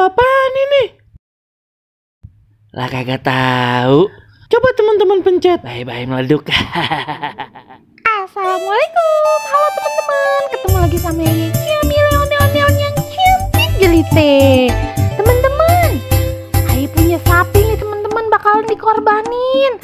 apaan ini? Lah kagak tahu. Coba teman-teman pencet. Bye-bye meleduk. Assalamualaikum, halo teman-teman. Ketemu lagi sama Yami yang cantik jelite. Teman-teman, Ayu punya sapi nih teman-teman, bakalan dikorbanin.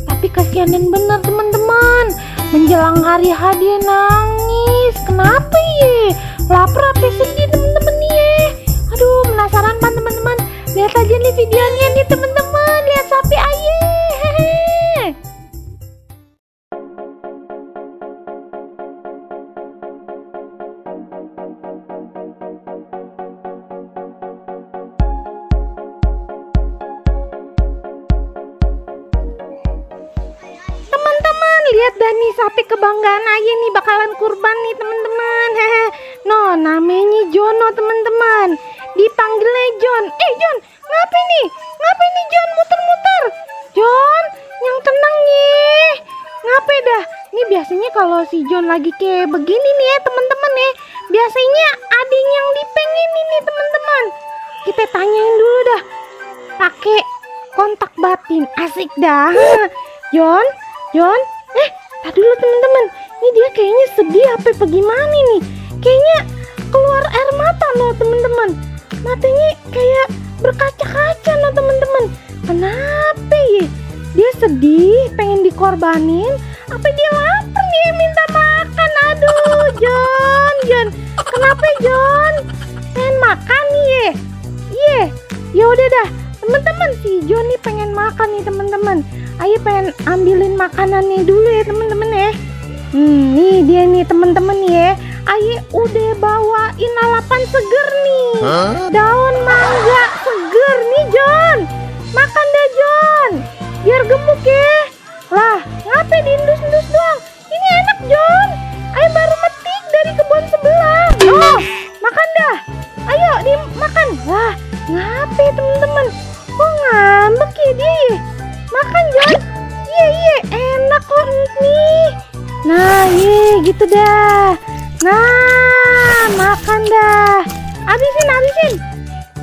Tapi kasihanin bener teman-teman. Menjelang hari H dia nangis. Kenapa ye? Lapar apa sedih teman-teman ye? Aduh, penasaran kan teman-teman? Lihat aja nih videonya nih teman-teman. Lihat sapi Ayu. Lihat dah nih sapi kebanggaan Ayu nih bakalan kurban nih teman-teman. No, namanya Jono teman-teman. Dipanggilnya John. John, ngapain nih? Ngapain nih John muter-muter? John, yang tenang nih. Ngapain dah? Nih biasanya kalau si John lagi kayak begini nih ya teman-teman ya. Biasanya ada yang dipengen nih teman-teman. Kita tanyain dulu dah. Pakai kontak batin, asik dah. John. Tadi dulu teman-teman, ini dia kayaknya sedih apa gimana nih? Kayaknya keluar air mata loh teman-teman. Matanya kayak berkaca-kaca loh teman-teman. Kenapa ya? Dia sedih, pengen dikorbanin. Apa dia lapar nih minta makan? Aduh, John. Kenapa John? Pengen makan nih ya? Iya, ya udah dah. Teman-teman, si John nih pengen makan nih teman-teman. Ayo pengen ambilin makanannya dulu ya teman-teman ya. Nih dia nih teman-teman ya. Ayo udah bawain lalapan seger nih. Daun mangga seger nih John. Makan dah John. Biar gemuk ya. Lah, ngapain diindus-indus doang? Ini enak John. Ayo baru metik dari kebun sebelah. Oh, makan dah. Ayo dimakan. Lah, ngapain teman-teman? Kok ngambek ya dia ya? Makan John. Iya enak kok nih. Nah gitu dah. Nah makan dah. Habisin.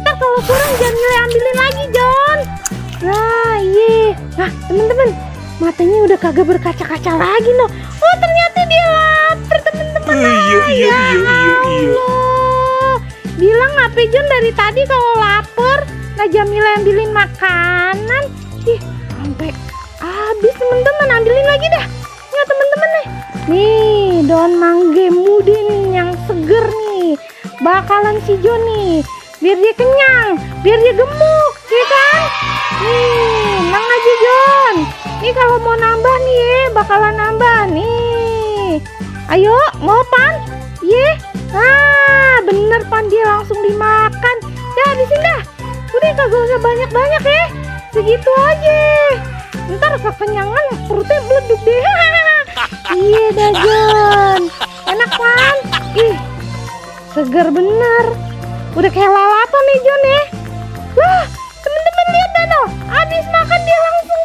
Ntar kalau kurang Jamila ambilin lagi John. Nah Nah teman-teman, matanya udah kagak berkaca-kaca lagi loh. Oh ternyata dia lapar teman-teman. Iya. Bilang apa John dari tadi kalau lapar. Nah Jamila ambilin makanan. Sampai habis teman-teman, ambilin lagi dah ya teman-teman nih daun mangga muda nih yang seger nih bakalan si John nih biar dia kenyang, biar dia gemuk ya kan. Nang aja John, nih kalau mau nambah nih bakalan nambah nih. Ayo mau pan bener pan, dia langsung dimakan ya. Habisin dah, udah kagak usah banyak-banyak ya, segitu aja. Ntar kekenyangan perutnya meleduk deh. Iya dah John, enak kan? Seger bener. Udah kayak lalapan nih John ya. Wah temen-temen lihat dah no, abis makan dia langsung